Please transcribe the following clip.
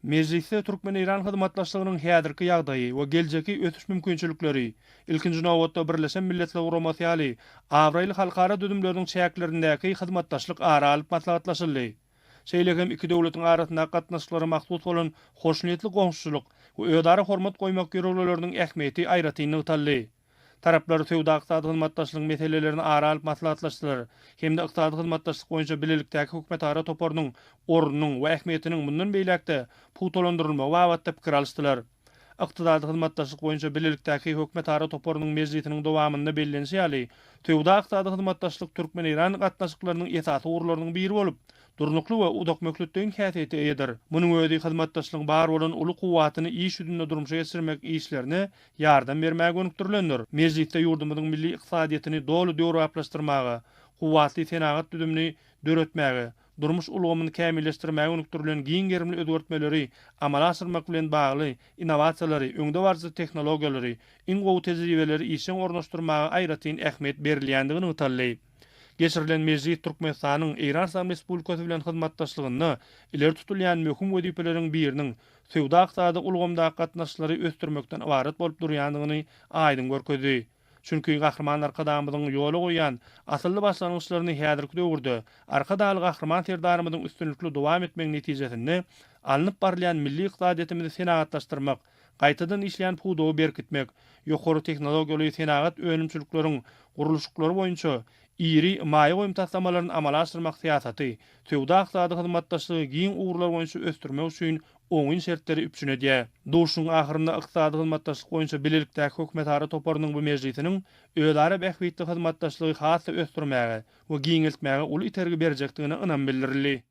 Mejlisde türkmen-eýran hyzmatdaşlygynyň häzirki ýagdaýy we geljekki ösüş mümkinçilikleri, ilkinji nobatda, Birleşen Milletler Guramasy ýaly abraýly halkara düzümleriniň çäklerindäki hyzmatdaşlyk ara alyp maslahatlaşyldy. Şeýle hem iki döwletiň arasyndaky gatnaşyklara mahsus bolan hoşniýetli goňşuçylyk we özara hormat goýmak ýörelgeleriniň ähmiýeti aýratyn nygtaldy. Taraplar söwda-ykdysady hyzmatdaşlygyň meselelerini ara alyp maslahatlaşdylar hem-de Ykdysady hyzmatdaşlyk boýunça bilelikdäki hökümetara toparynyň ornunyň we ähmiýetiniň mundan beýläk-de pugtalandyrylmagy babatda pikir alyşdylar. Ykdysady hyzmatdaşlyk boýunça bilelikdäki hökümetara toparynyň mejlisiniň dowamynda bellenişi ýaly, söwda-ykdysady hyzmatdaşlyk türkmen-eýran gatnaşyklarynyň esasy ugurlarynyň biri bolup, durnukly we uzakmöhletleýin häsiýete eýedir. Munuň özi hyzmatdaşlygyň bar bolan uly kuwwatyny iş ýüzünde durmuşa geçirmek işlerine ýardam bermäge gönükdirilendir. Mejlisde ýurdumyzyň milli ykdysadyýetini doly döwrebaplaşdyrmaga, kuwwatly senagat düzümini döretmäge, durmuş ulgamyny kämilleşdirmäge gönükdirilen giň gerimli özgertmeleri amala aşyrmak bilen bagly innowasiýalary, öňdebaryjy tehnologiýalary, iň gowy tejribeleri işjeň ornaşdyrmaga aýratyn ähmiýet berilýändigi nygtaldy. Geçirilen mejlis Türkmenistanyň Eýran Yslam Respublikasy bilen hyzmatdaşlygynda ileri tutulýan möhüm wezipeleriň biriniň söwda-ykdysady ulgamdaky gatnaşyklary ösdürmekden ybarat bolup durýandygyny aýdyň görkezdi. Çünki Gahryman Arkadagymyzyň ýola goýýan asylly başlangyçlaryny häzirki döwürde Arkadagly Gahryman Serdarymyzyň üstünlikli dowam etmegi netijesinde alnyp barylýan milli ykdysadyýetimizi senagatlaşdyrmak, gaýtadan işleýän pudagy berkitmek, ýokary tehnologiýaly senagat önümçilikleriň gurluşyklary boýunça iri maýa goýum taslamalaryny amala aşyrmak syýasaty söwda-ykdysady hyzmatdaşlygy giň ugurlar boýunça ösdürmek üçin oňyn şertleri üpjün edýär. Duşuşygyň ahyrynda Ykdysady hyzmatdaşlyk boýunça bilelikdäki hökümetara toparynyň bu mejlisiniň özara bähbitli hyzmatdaşlygy has-da ösdürmäge we giňeltmäge uly itergi berjekdigine ynam bildirildi.